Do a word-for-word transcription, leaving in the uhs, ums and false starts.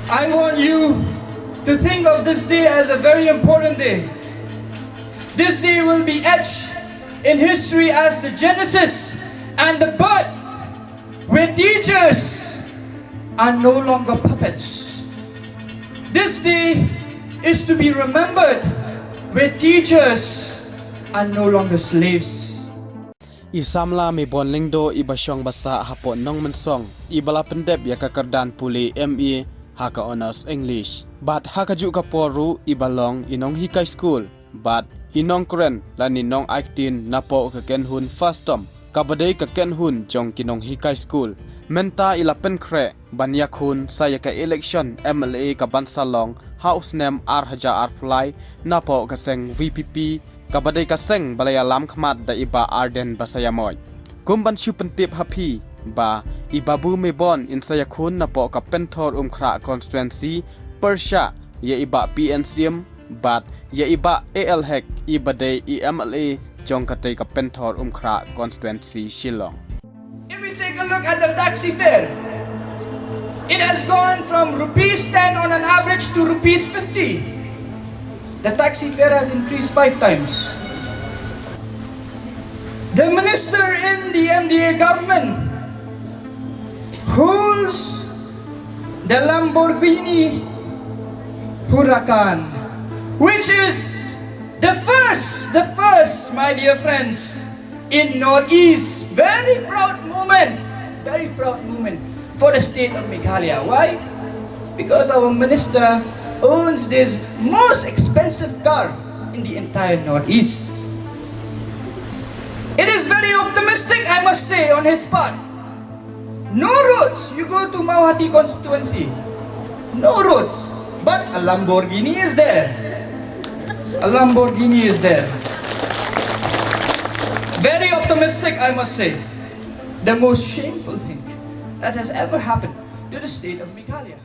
I want you to think of this day as a very important day. This day will be etched in history as the genesis and the birth where teachers are no longer puppets. This day is to be remembered where teachers are no longer slaves. I samla Mebon Lyngdoh iba shong basa hapoh Nongmensong, iba la pyndep ïa ka kyrdan pule M A ha ka Honours English. Bad ha kajuh ka por ruh iba long i nonghikai skul bad i nongkren lane nongaiktin napoh ka kynhun FASTOM, kaba dei ka kynhun jong ki nonghikai skul. Mynta i la pynkhreh ban ïakhun sa ïa ka election M L A kaban sa long ha u snem ar hajar arphew lai napoh ka seng V P P, kaba dei ka seng ba la ïalam khmat da i Bah Ardent Basaiawmoit. Kum ban shu pyntip ha phi ba i Babu Mebon in sa ïakhun napoh ka Pynthorumkhrah constituency pyrshah ïa i Bah P N Syiem bad ïa i Bah A L Hek iba dei i M L A jong katei ka Pynthorumkhrah constituency Shillong. If we take a look at the taxi fare, it has gone from rupees ten on an average to rupees fifty. The taxi fare has increased five times. The minister in the M D A government holds the Lamborghini Huracan, which is the first, the first, my dear friends, in Northeast. Very proud moment, very proud moment for the state of Meghalaya. Why? Because our minister owns this most expensive car in the entire Northeast. It is very optimistic, I must say, on his part. No roads. You go to Mawhati constituency, no roads. But a Lamborghini is there. A Lamborghini is there. Very optimistic, I must say. The most shameful thing that has ever happened to the state of Meghalaya.